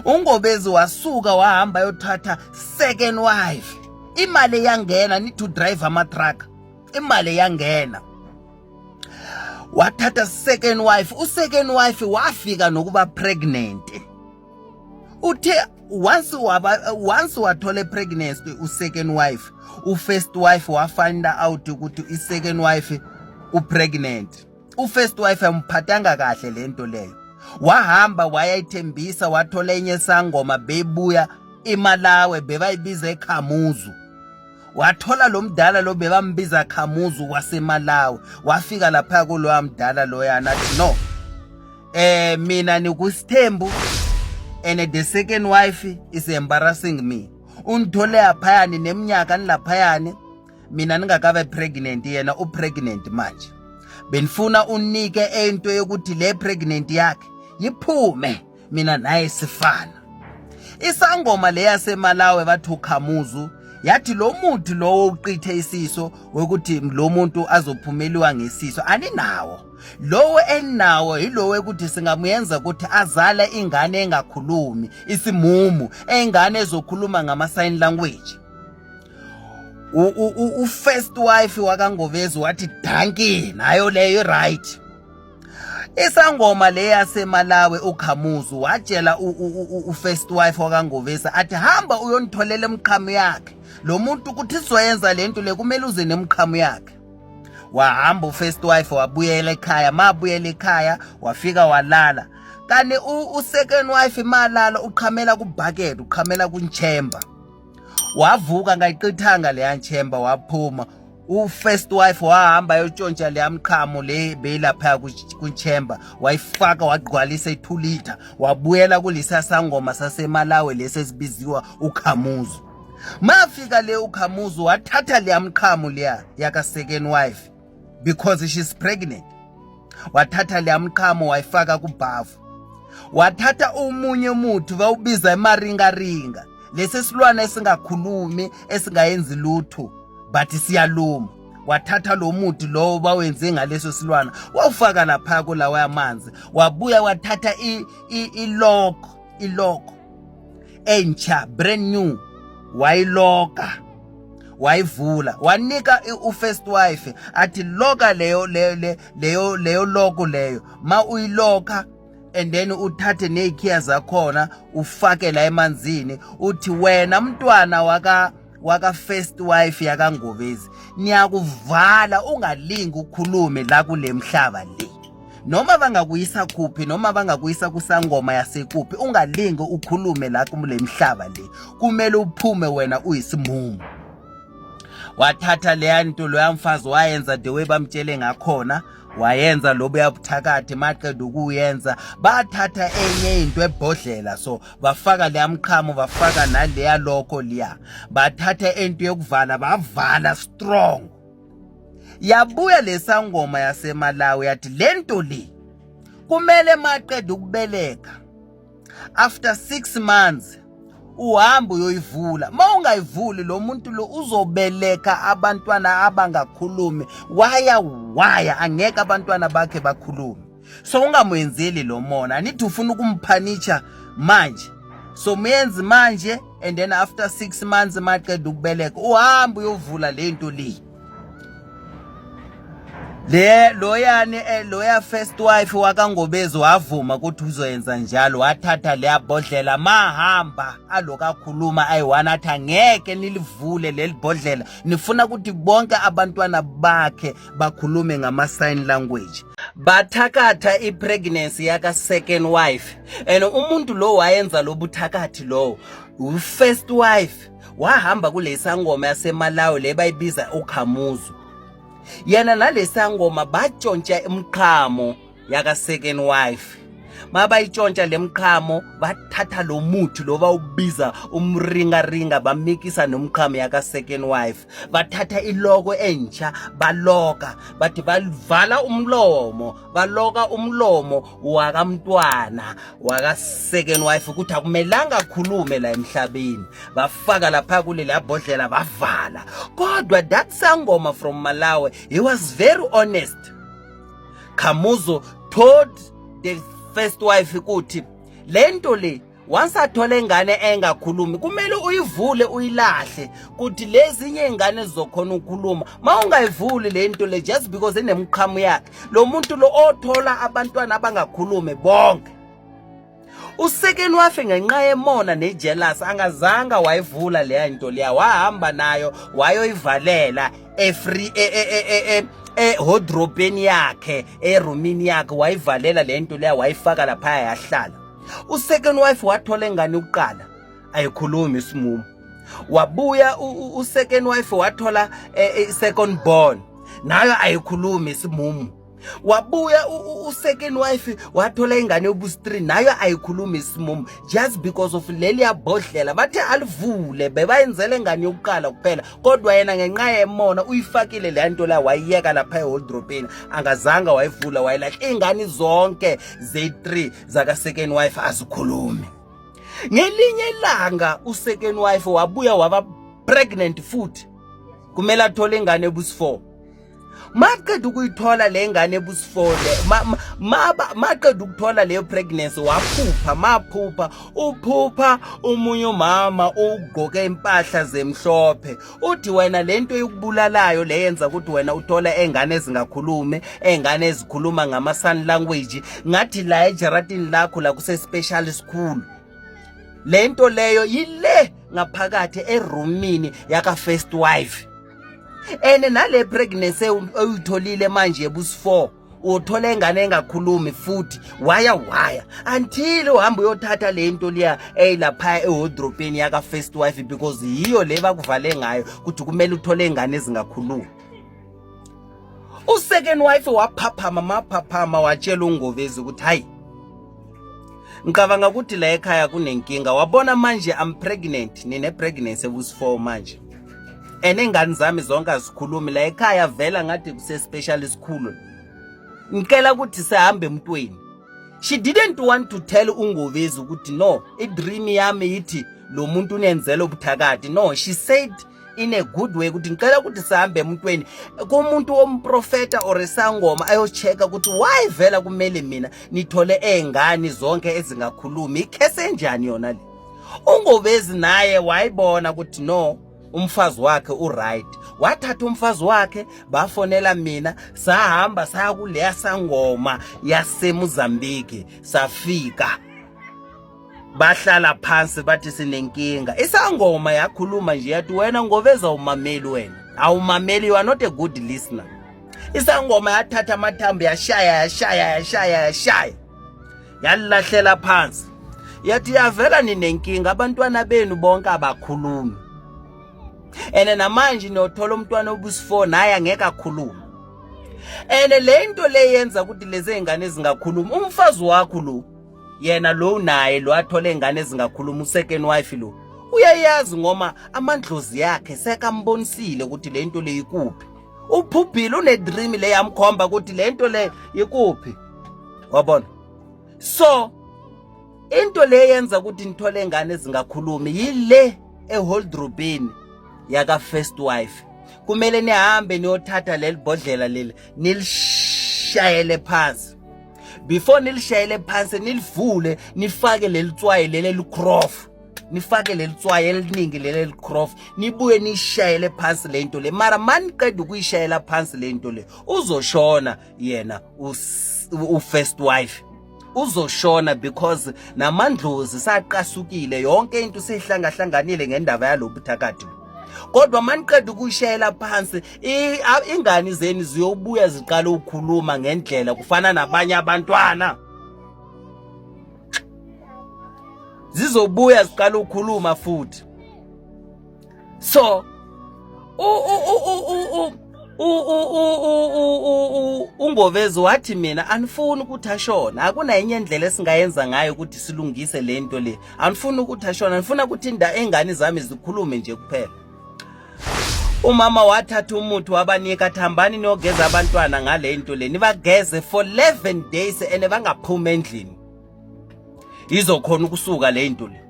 UNgobezi wasuka wahamba ayothatha second wife. Imali yangena, need to drive ama truck, imali yangena. Wathatha second wife, u-second wife wafika nokuba pregnant. Uthe once waba once wathola pregnancy u-second wife, u-first wife wafind out ukuthi i-second wife upregnant. U-first wife amphathanga kahle lento leyo. Wahamba wayayithembisa, wathola enye sangoma bebuya eMalawi, bebayibiza eKhamuzu. Wathola lo mdala lo bebambiza Khamuzu waseMalawi. Wafika lapha kuloya mdala loyana, athi, "No, mina nikusithembu and the second wife is embarrassing me. Ungithole laphayani neminyaka nilaphayani, mina ningakabe pregnant, yena upregnant manje. Benifuna unike into yokuthi le pregnant yakhe yiphume, mina naye sifana." Isangoma le yaseMalawi bathi uKhamuzu yathi lo muthi lowo uqithe isiso wokuthi lo muntu azophumeliwa ngesiso aninawo. Lowo eninawo yilowo ukuthi singamuyenza ukuthi azale ingane engakhulumi, isimumu, engane ezokhuluma ngama sign language. U-first wife wakaNgobezi wathi, "Dankie, nayo leyo right." Isangoma le yaseMalawi uKhamuzu watshela u-first wife wakaNgobezi athi, "Hamba uyonitholela emqhamu yakhe lo muntu ukuthi sizoyenza lento le, kumele uze nemqhamu yakhe." Wahamba u-first wife, wabuyela ekhaya. Mabuyela ekhaya wafika walala. Kani u-second wife malala uqhamela kubucket, uqhamela kunchemba. Wavuka ngayiqithanga leya nchemba, waphuma. U-first wife wahamba ayotshontsha leya mqhamo le beyilapha kunchemba, wayifaka, wagcwalisa i-2 liter, wabuyela kulisa sangoma saseMalawi lesi esibiziwa uKhamuzu. Mafika le uKhamuzu wathatha leya mqhamo leya yaka second wife because she's pregnant. Wathatha leya mqhamo wayifaka kubhavu, wathatha omunye umuthi bawubiza emaringaringa, lesi silwane esingakhulumi, esingayenzi lutho, but siyaluma. Wathatha lo muthi lowo bawenze ngaleso silwana, wawufaka lapha kulawa amanzi. Wabuya wathatha i-lock, i-lock entsha, brand new, wayiloka, wayivula, wanika u-first wife athi, "Loka leyo leyo leyo leyo lock leyo. Ma uyiloka and then uthathe nezikhiya zakhona, ufake la emanzini, uthi wena mntwana waka first wife yakaNgobezi, niyakuvala, ungalingi ukhulume la kule mhlaba le. Noma bangakuyisa kuphi, noma bangakuyisa kusangoma yasekuphi, ungalingi ukhulume la kule mhlaba le. Kumele uphume wena uyisimumu." Wathatha leya nto loya mfazi, wayenza the way bamtshele ngakhona, wayenza lobo yabuthakathi. Maqeda ukuyenza, bathatha enye into ebhodlela, so bafaka leya mqhamo, bafaka naleya lokho liya, bathatha into yokuvala, bavala strong. Yabuya lesangoma yaseMalawi yathi lento le kumele maqeda ukubeleka after 6 months uhamba uyoyivula. Mawungayivuli, lo muntu lo uzobeleka abantwana abangakhulumi, waya waya, angeke abantwana bakhe bakhulume. So ungamwenzeli lo mona, anithi ufuna ukumphanisha manje, so muyenzi manje and then after 6 months maqeda ukubeleka uhamba uyovula lento le." Le loyani loya first wife wakaNgobezi wavuma ukuthi uzoyenza njalo. Wathatha leya bhodlela, mahamba alokakhuluma ayi-one, athi, "Angeke nilivule leli bhodlela, nifuna ukuthi bonke abantwana bakhe bakhulume ngama-sign language." Bathakatha i-pregnancy yaka-second wife, and umuntu lo wayenza lo buthakathi lowo u-first wife. Wahamba kulesangoma yaseMalawi le bayibiza uKhamuzu. Yena nalesangoma batshontsha umqhamo yaka second wife. Mabayitshontsha lemqhamo bathatha lo muthi lo bawubiza umringaringa, bamikisa nomqhamo yaka second wife. Bathatha iloko entsha baloka, bathi bavala umlomo, baloka umlomo wakamntwana waka second wife ukuthi akumelanga akhulume la emhlabeni. Bafaka lapha kuleli bhodlela bavala. Kodwa that sangoma from Malawi, he was very honest. Khamuzo told the first wife ukuthi lento le, once athola ingane engakhulumi, kumele uyivule uyilahle, kuthi lezinye ingane zizokhona ukukhuluma. Mawungayivuli lento le just because inemqhamu yakhe lo muntu lo othola abantwana abangakhulumi bonke. Usecond wife, ngenxa yemona nejealous, angazanga wayivula leya nto leya, wahamba nayo wayoyivalela efree ehordrobeni yakhe, erumini yakhe. Wayivalela le nto leya, wayifaka lapha, yahlala. Usecond wife wathola ingane yokuqala, ayikhulumi, isimumu. Wabuya usecond wife wathola second born, nayo ayikhulumi, isimumu. Wabuya usecond wife wathola ingane yobusi-3, nayo ayikhulumi, isimumu, just because of leliya bhodlela bathe alivule bebayenzele ingane yokuqala kuphela. Kodwa yena ngenxa yemona uyifakile leya nto la, wayiyeka lapha eholdropeni, angazanga wayivula, wayilahla. Iy'ngane zonke zeyi-3 zaka-second wife azikhulumi. Ngelinye ilanga usecond wife wabuya waba pregnant futhi, kumele athole ingane ebusi-4. Maqeda ukuyithola le ngane ebusi-4 le, maqeda ukuthola leyo pregnancy, waphupha. Maphupha, uphupha umunye umama ugqoke impahla zemhlophe, uthi wena lento yokubulalayo le yenza ukuthi wena uthola engane ezingakhulumi, engane ezikhuluma ngama sign language, ngathi la ejaratini lakho la kuse special school. Lento leyo yile ngaphakathi erumini yaka first wife, ene nale pregnancy oyitholile manje ebusi-4, uthola ingane engakhulumi futhi. Waya until uhamba uyothatha le nto liya eyilapha ewardrobeni yaka first wife, because yiyo le bakuvale ngayo ukuthi kumele uthole ingane ezingakhulumi. Usecond wife waphaphama, maphaphama watshela uNgovezi ukuthi hayi, ngicabanga ukuthi la ekhaya kunenkinga. Wabona manje I'm pregnant, nine pregnancy ebusi-4 manje, and ingane zami zonke azikhulumi. La ekhaya vela ngathi kuse special isikhulu, ngicela ukuthi sihambe emntweni. She didn't want to tell uNgovezi ukuthi no, idream yami yithi lo muntu unenzela ubuthakathi. No, she said in a good way ukuthi ngicela ukuthi sihambe emntweni, kumuntu womprofeta or isangoma, ayochecka ukuthi why vela kumele mina nithole ezingane zonke ezingakhulumi, ikhese enjani yona le. UNgovezi naye wayibona ukuthi no, umfazi wakhe uright. Wathatha umfazi wakhe, bafonela mina, sahamba saya kuleya sangoma yaseMozambique. Safika, bahlala phansi, bathi sinenkinga. Isangoma yakhuluma nje, yathi wena Ngoveza umameli, wena awumameli, you are not a good listener. Isangoma yathatha amathambo, yashaya, yashaya, yashaya, yashaya, yalahlela phansi, yathi yavela ninenkinga, abantwana benu bonke abakhulumi, ene namanje niyothola umntwana obusi-4, naye angeke akhulume. Ene le nto le yenza ukuthi lezi ey'ngane zingakhulumi umfazi wakho lo, yena lo naye lo athole ingane ezingakhuluma, usecond wife lo, uyayazi ngoma amandlozi yakhe sekambonisile ukuthi le nto le ikuphi. Uphuphile, une-dream le yamkhomba ukuthi le nto le ikuphi, wabona. So into le yenza ukuthi nithole ingane ezingakhulumi yile eholdrobeni yaka first wife. Kumele nihambe niyothatha leli bhodlela leli, nilishayele phansi. Before nilishayele phansi, nilivule, nifake leli tswayi leli elikrof, nifake leli tswayi eliningi leli elikrof, nibuye nishayele phansi le nto le. Mara maniqeda ukuyishayela phansi le nto le, uzoshona yena u-first wife, uzoshona, because namandlozi saqasukile, yonke into sehlangahlanganile ngendaba yalobuthakathi. Kodwa maniqeda ukuyishayela phansi, ingane zeni ziyobuya ziqala ukukhuluma ngendlela kufana nabanye abantwana, zizobuya ziqala ukukhuluma futhi. So uNgovezi wathi mina anifuni ukuthi ashone, akunayenye indlela esingayenza ngayo ukuthi silungise le nto le. Anifuni ukuthi ashone, anifuna ukuthi inda engane zami zikhulume nje kuphela. Umama wathatha umuthi wabanika, athi hambani niyogeza abantwana ngale nto le, nibageze for 11 days ene bangaphumi endlini, izokhona ukusuka le nto le,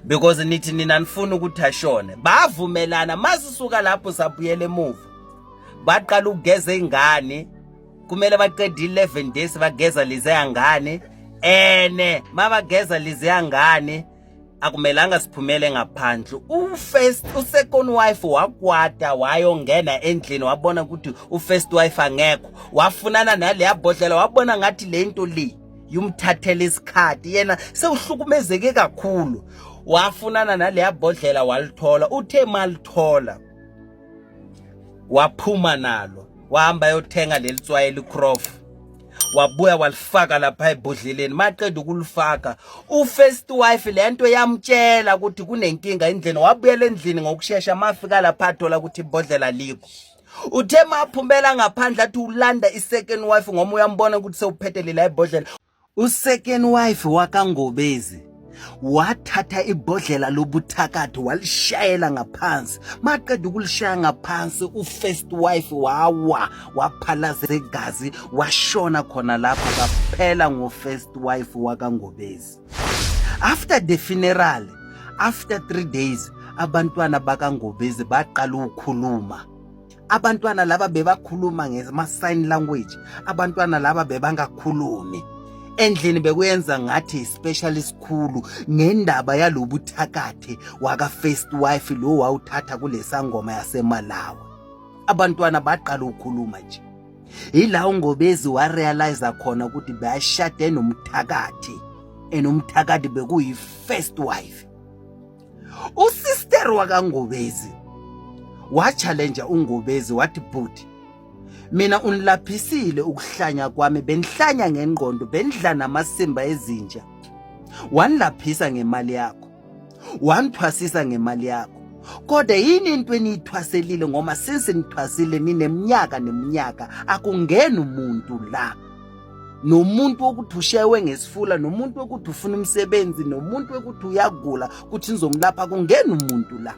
because nithi nina nifuna ukuthi ashone. Bavumelana, masisuka lapho sabuyela emuva, baqala ukugeza ingane. Kumele baqede 11 days bageza leziya ngane, ene mabageza leziya ngane akumelanga siphumele ngaphandle. U-first, u-second wife wakwata, wayongena endlini, wabona ukuthi u-first wife angekho, wafunana naleya bhodlela, wabona ngathi le nto le yumthathela isikhathi, yena sewuhlukumezeke kakhulu. Wafunana naleya bhodlela, walithola. Uthe malithola waphuma nalo, wahamba yothenga leli tswayi elikrof, wabuya walifaka lapha ebhodleleni. Maqeda ukulifaka, u-first wife lento yamtshela ukuthi kunenkinga endlini, wabuyela endlini ngokushesha. Mafika lapha athola ukuthi ibhodlela likho. Uthe maphumela ngaphandle athi ulanda i-second wife, ngoba uyambona ukuthi sewuphethe lela ibhodlela. U-second wife wakaNgobezi wathatha ibhodlela lobuthakathi walishayela ngaphansi. Maqeda ukulishaya ngaphansi, u-first wife wawa, waphalaza igazi, washona khona lapho. Kaphela ngo-first wife wakaNgobezi. After the funeral, after 3 days, abantwana bakaNgobezi baqala ukukhuluma. Abantwana laba bebakhuluma ngema-sign language. Abantwana laba bebangakhulumi endlini, bekuyenza ngathi special isikhulu ngendaba yalobuthakathi waka first wife lo wawuthatha kulesangoma yaseMalawi. Abantwana baqala ukukhuluma nje, ila uNgobezi warealize khona ukuthi bayashade nomthakathi, enomthakathi bekuyi first wife. Usister wakaNgobezi wachallenge uNgobezi, wathi, "Bhuti, mina unilaphisile ukuhlanya kwami, benihlanya ngengqondo, benidla namasimba ezinja, wanilaphisa ngemali yakho, wanithwasisa ngemali yakho, kodwa yini into eniyithwaselile? Ngoma since nithwasile nineminyaka neminyaka, akungeni umuntu la, nomuntu wokuthi ushewe ngesifula, nomuntu wokuthi ufuna umsebenzi, nomuntu wokuthi uyagula kuthi nizomlapha, kungena umuntu la.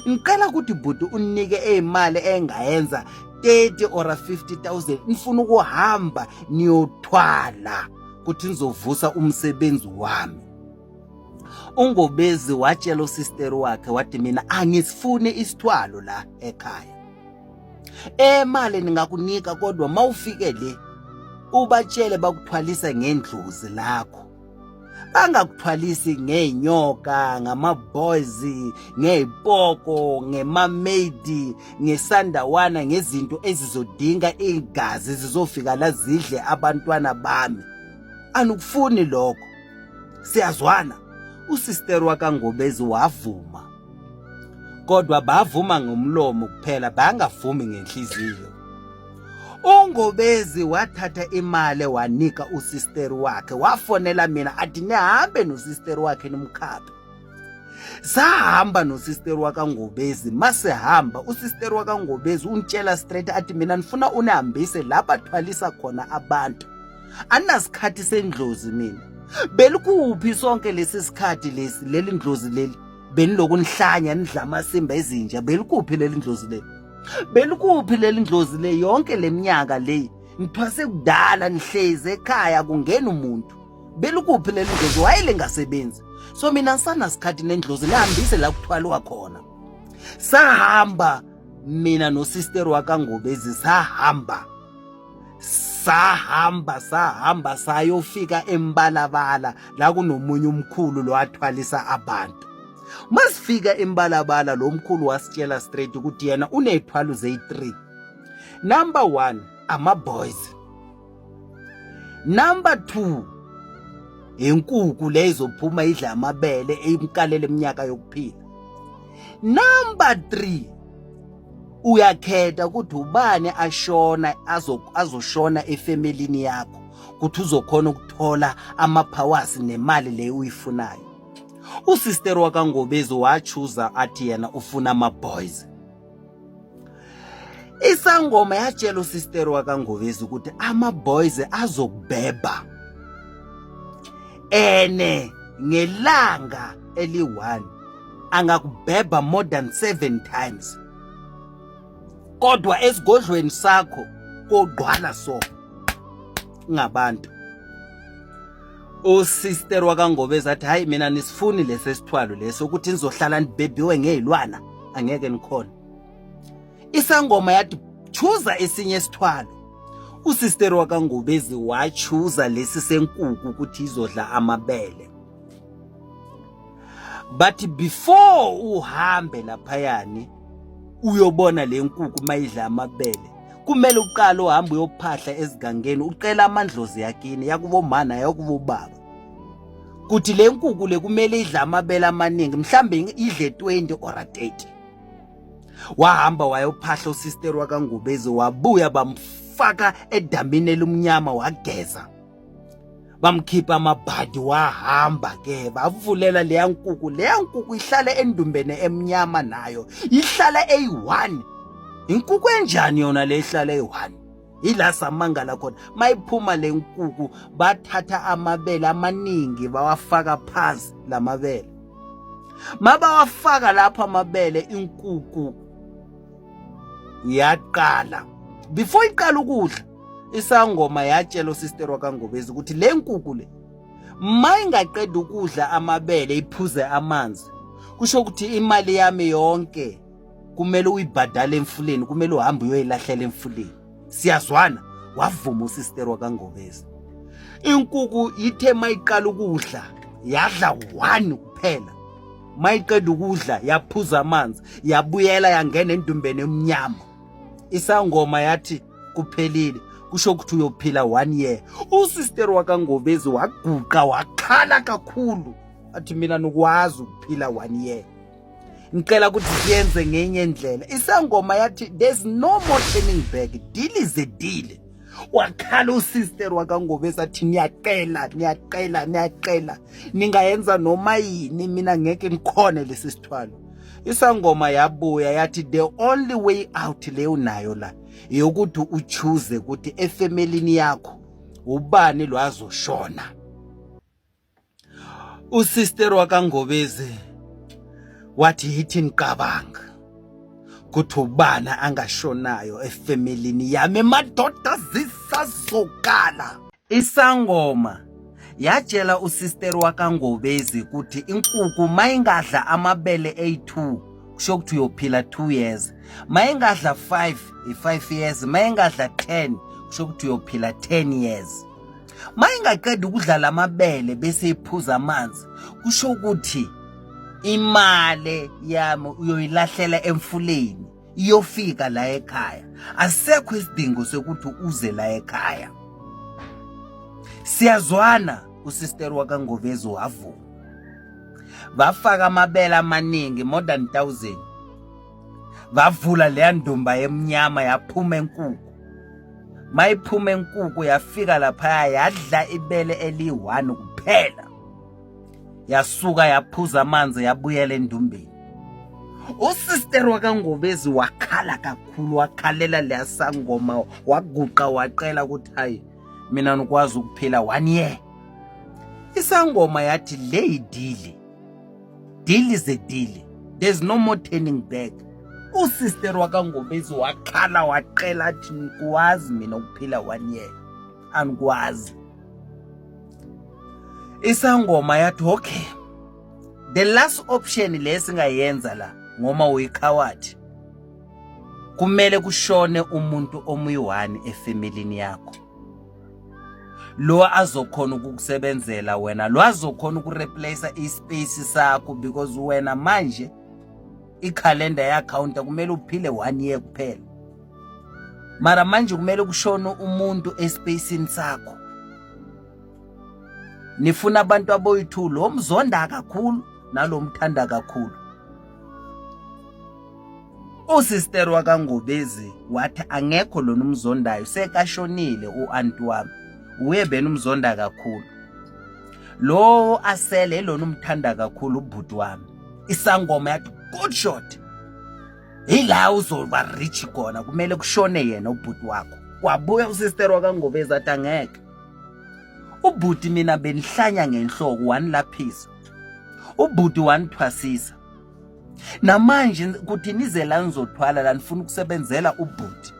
Ngicela ukuthi bhuti unike eyimali engayenza 30 or 50,000, nifuna ukuhamba niyothwala kuthi nizovusa umsebenzi wami." UNgobezi watshela usister wakhe, wathi, "Mina angisifuni isithwalo la ekhaya. Emali ningakunika, kodwa mawufike le ubatshele bakuthwalisa ngendlozi lakho, bangakuthwalisi ngeenyoka, ngama-boys, ngey'poko, ngemamedi, ngesandawana, ngezinto ezizodinga igazi zizofika la zidle abantwana bami. Anukufuni lokho, siyazwana?" Usister wakaNgobezi wavuma, kodwa bavuma ngomlomo kuphela, bangavumi ngenhliziyo. UNgobezi wathatha imali wanika usister wakhe, wafonela mina athi nihambe nosister wakhe nimkhaphe. Sahamba nosister wakaNgobezi. Masihamba, usister wakaNgobezi untshela straight athi, "Mina nifuna unihambise la bathwalisa khona abantu, anasikhathi sendlozi mina. Belikuphi sonke lesi sikhathi lesi leli ndlozi leli? Beniloku nihlanya, nidla amasimba ezinja. Belikuphi leli ndlozi leli? Belikuphi leli ndlozi le yonke leminyaka le? Nithwase kudala, nihlezi ekhaya, kungena umuntu. Belikuphi leli ndlozi? Wayelingasebenzi. So mina ngisanasikhathi nendlozi, nihambise la kuthwaliwa khona." Sahamba mina nosister wakaNgobezi, sahamba, sahamba, sahamba sayofika eMbalabala la kunomunye umkhulu lo athwalisa abantu. Masifika eMbalabala, lo mkhulu wasitshela straight ukuthi yena uney'thwalo zeyi-3. Number 1, ama-boys. Number 2, inkukhu le izophuma idla amabele eyimkalele iminyaka yokuphila. Number 3, uyakhetha ukuthi ubani ashona azoshona efemelini yakho, ukuthi uzokhona ukuthola ama-powers nemali le uyifunayo. Usister wakaNgobezi wachuza athi yena ufuna ama-boys. Isangoma yatshela usister wakaNgobezi ukuthi ama-boys azokubhebha ene ngelanga eli-1 angakubhebha more than 7 times, kodwa esigodlweni sakho kogqwala so ngabantu. Usister wakaNgobezi athi hayi, mina nisifuni lesi sithwalo leso ukuthi nizohlala nibhebhiwe ngezilwana, angeke nikhona. Isangoma yathi chuza esinye isithwalo. Usister wakaNgobezi wachuza lesi senkuku ukuthi izodla amabele. But before uhambe laphayani uyobona le nkukhu mayidla amabele, kumele uqale uhambe uyophahla ezigangeni, ucela amandlozi yakini, yakubomana, yakubobaba, kuthi le nkukhu le kumele idle amabele amaningi, mhlambe idle 20 or 30. Wahamba wayophahla usister wakaNgubezi, wabuya, bamfaka edamini elimnyama, wageza, bamkhipha amabhadi, wahamba ke, bavulela leya nkukhu. Leya nkukhu ihlala endumbene emnyama, nayo ihlala eyi-1. Inkukhu enjani yona le ihlala eyi-1? Ila samangala khona. Mayiphuma le nkukhu, bathatha amabele amaningi, bawafaka phansi lamabele. Mabawafaka lapho amabele, inkukhu yaqala, before iqala ukudla, isangoma yatshela usister wakaNgobezi ukuthi le nkukhu le mayingaqeda ukudla amabele iphuze amanzi, kusho ukuthi imali yami yonke kumele uyibhadale emfuleni, kumele uhambe uyoyilahlela emfuleni. Siyazwana? Wavuma usister wakaNgobezi. Inkukhu ithe mayiqala ukudla yadla one kuphela. Mayiqeda ukudla yaphuza amanzi, yabuyela yangena endumbeni emnyama. Isangoma yathi kuphelile, kusho ukuthi uyophila one year. Usister wakaNgobezi waguqa, wakhala kakhulu, athi mina nikwazi ukuphila one year, ngicela ukuthi siyenze ngenye indlela. Isangoma yathi there's no more turning back, deal is a deal. Wakhala usister wakaNgobezi athi niyacela, niyacela, niyacela, ningayenza noma yini, mina ngeke ngikhone lesi sithwalo. Isangoma yabuya yathi the only way out leyo nayo la yokuthi uchoose ukuthi efamilini yakho ubani lo azoshona. Usister wakaNgobezi wathi yithi niqabanga kuthi ubana angashonayo efamilini yami, madoda zisazokala. Isangoma yatshela usister wakaNgobezi ukuthi inkukhu mayingadla amabele eyi-2 kusho ukuthi uyophila 2 years, mayingadla 5 i-5 years, mayingadla 10 kusho ukuthi uyophila 10 years. Mayingaqeda ukudla amabele bese iphuza amanzi, kusho ukuthi imali yami uyoyilahlela emfuleni, iyofika la ekhaya, asekho isidingo sokuthi uze la ekhaya. Siyazwana? Usister wakaNgovezi wavuma. Bafaka amabele amaningi, more than 1000, bavula leya ndumba emnyama, yaphuma enkukhu. Mayiphuma enkukhu yafika laphaya, yadla ibele eliyi-1 kuphela, yasuka yaphuza amanzi, yabuyela endumbeni. Usister wakaNgobezi wakhala kakhulu, wakhalela leya sangoma, waguqa, waqela ukuthi hayi, mina nikwazi ukuphila one year. Isangoma yathi le yideal, deal is a deal, there's no more turning back. Usister wakaNgobezi wakhala, waqela athi ngikwazi mina ukuphila one year, angikwazi. Isangoma yathi okay, the last option le singayenza la, ngoma uyikhawadi, kumele kushone umuntu omuyi-one efamilini yakho, lo azokhona ukukusebenzela wena, lo azokhona ukureplace ispace sakho, because wena manje ikhalenda yacounter, kumele uphile one year kuphela, mara manje kumele kushone umuntu espacini sakho. Nifuna abantu aboyi-two, lo mzonda kakhulu nalo mthanda kakhulu. Usister wakaNgobezi wathi angekho lona umzondayo, sekashonile u-anti wami, uye bena umzonda kakhulu. Lo asele lona umthanda kakhulu ubhuti wami. Isangoma yathi good shot. Yila uzoba rich khona, kumele kushone yena ubhuti wakho. Wabuya usister wakaNgobezi athi angeke. Ubhuti mina benihlanya ngenhloko wanilaphisa. Ubhuti wanithwasisa. Namanje kuthi nize la nizothwala la nifuna ukusebenzela ubhuti.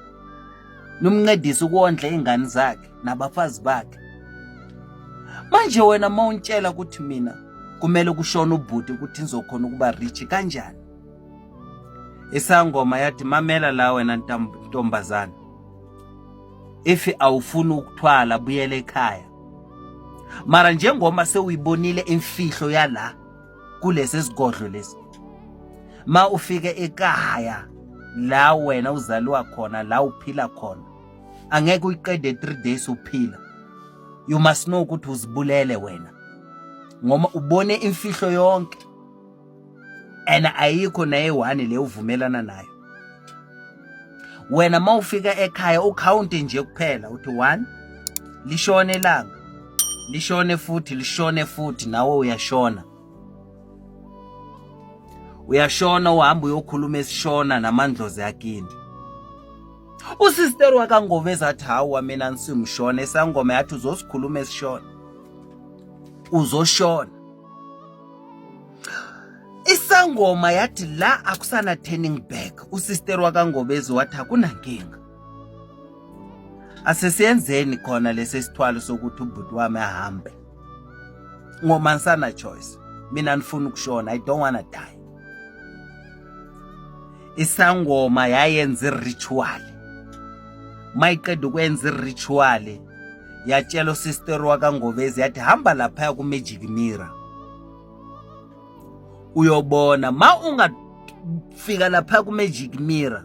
Nimncedise ukondla ingane zakhe nabafazi bakhe. Manje wena mawuntshela ukuthi mina kumele kushone ubhuti ukuthi nizokhona ukuba rich kanjani? Isangoma yathi mamela la wena ntombazana. If awufuni ukuthwala buyela ekhaya. Mara njengoba sewuyibonile imfihlo yala kulesi sigodlo lesi. Ma ufike ekhaya la wena uzaliwa khona la uphila khona angeke uyiqede 3 days uphila. You must know ukuthi uzibulele wena ngoba ubone imfihlo yonke and ayikho naye one le uvumelana nayo. Wena mawufika ekhaya ucount nje kuphela uthi 1 lishone ilanga lishone futhi lishone futhi nawe uyashona. Uyashona uhamba uyokhuluma esishona namandlozi akini. Usister wakaNgoveza athi hawa mina nsimshona, isangoma yathi uzosikhuluma esishona. Uzoshona. Isangoma yathi la akusana turning back. Usister wakaNgobezi wathi akunankinga. Asesiyenzeni khona lesi sithwalo sokuthi ubhuti wami ahambe. Ngoba ngisana choice. Mina ngifuna ukushona. I don't wanna die. Isangoma yayenza iritual. Mayiqeda ukwenza iritual yatshela usister wakaNgobezi yathi hamba lapha ku Magic Mirror. Uyobona ma ungafika lapha ku Magic Mirror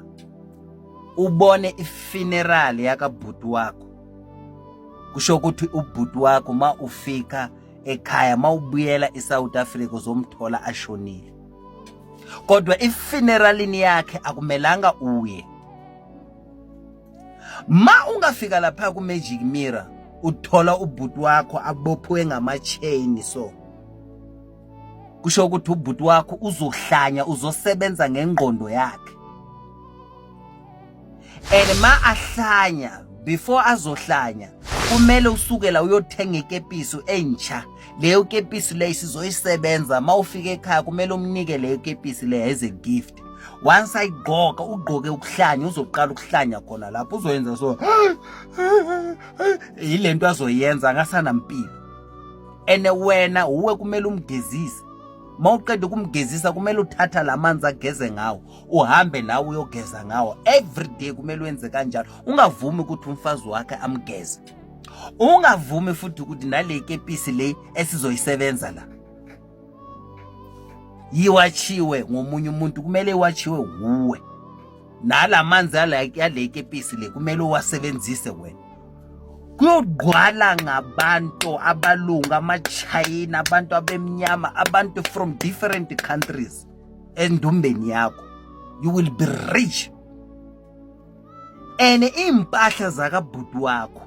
ubone ifuneral yakabhuti wakho. Kusho ukuthi ubhuti wakho ma ufika ekhaya ma ubuyela eSouth Africa uzomthola ashonile. Kodwa ifuneralini yakhe akumelanga uye. Ma ungafika lapha ku Magic Mirror uthola ubhuti wakho abophiwe ngama chain, so kusho ukuthi ubhuti wakho uzohlanya, uzosebenza ngengqondo yakhe. And ma ahlanya, before azohlanya kumele usuke la uyothenga ikepisi entsha. Leyo kepisi leyo sizoyisebenza ma ufika ekhaya, kumele umnike leyo kepisi leyo as a gift. Once ayigqoka ugqoke ukuhlanya, uzoqala ukuhlanya khona lapho, uzoyenza so yilento azoyenza angasanampilo. Ene wena uwe kumele umgezise. Mawuqeda ukumgezisa kumele uthatha lamanzi ageze ngawo uhambe nawe uyogeza ngawo every day. Kumele wenze kanjalo, ungavumi ukuthi umfazi wakhe amgeze, ungavumi futhi ukuthi nale kepisi le esizoyisebenza la yiwachiwe ngomunye umuntu, kumele iwachiwe wuwe. Nalamanzi yale kepisi le kumele uwasebenzise wena. Kuyogqwala ngabantu abalungu, amaChina, abantu abemnyama, abantu from different countries endumbeni yakho. You will be rich. And impahla zakabhuti wakho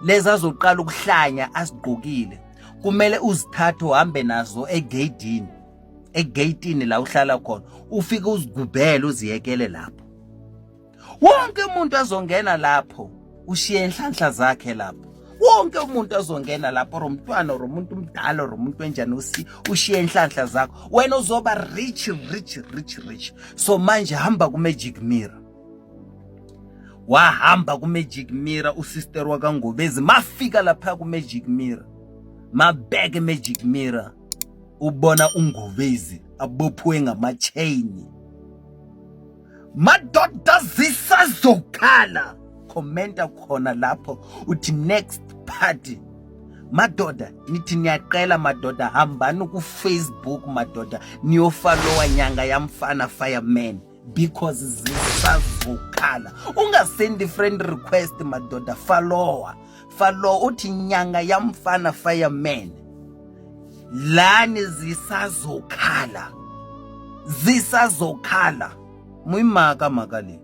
lezi azoqala ukuhlanya azigqokile kumele uzithathe uhambe nazo egeyidini, egeyitini la uhlala khona, ufike uzigubhele uziyekele lapho. Wonke umuntu azongena lapho ushiye inhlanhla zakhe lapho. Wonke umuntu azongena lapho, or umntwana or umuntu omdala or umuntu enjani, ushiye inhlanhla zakho. Wena uzoba rich, rich, rich, rich. So manje hamba ku Magic Mirror. Wahamba ku Magic Mirror usister wakaNgobezi, mafika lapha ku Magic Mirror, mabeke Magic Mirror, ubona uNgobezi abophiwe ngama-chain. Madoda zisazokhala. Commenta khona lapho uthi next party. Madoda nithi niyaqela madoda, hambani ku Facebook madoda niyofollowa Nyanga Yamfana Fireman because zisazokhala. Ungasendi friend request madoda, follower, follow uthi Nyanga Yamfana Fireman. Lani zisazokhala, zisazokhala. Muyimaka maka le.